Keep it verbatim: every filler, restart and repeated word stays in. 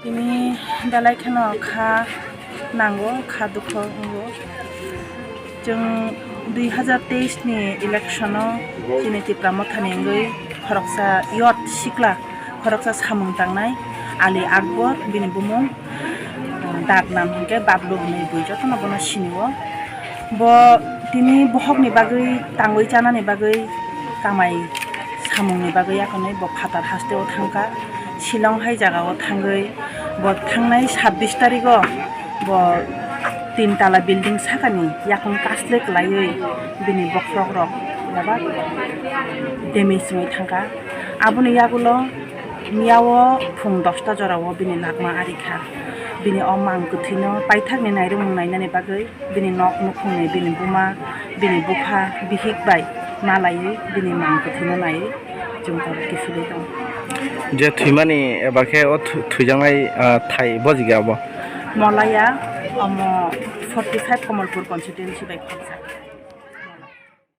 Tini belai kheno kha nango, kha dukho wngo. Chwng dui hazar teis ni election o chini Tipra Motha ni wngwi khoroksa youth sikla, khoroksa samung tangnai Ali Akbar bini bumung, ah, dak nam hinkhe Bablu hinwi bui jotono bono sinio. Bo tini bohokni bagwi tangwi chanani bagwi kamai samungni bagwi yakhwlwi bo phatar hasteo thangkha. Shillong hai jagao thangwi bo thangnai sabbish tarigo bo tin tala building sakani yakung kasle kwlaiwi bini bokhorok rok eba damage wngwi thangkha. Aboni yagulo miyao phung dosta jorao bini nakma arikha. Bini o mang kwthwino paithakni nairwkmung nainani bagwi bini nok nukhungni, bini buma, bini bupha, bihik bai malaiwi bini mang kwthwino naiwi chwng tabuk kiphilwi tongo. Je thwimani eba khe o thwi-, thwijaknai, ah, thai bojigya abo? Molaya, omo forty five Kamalpur constituency bai khoroksa.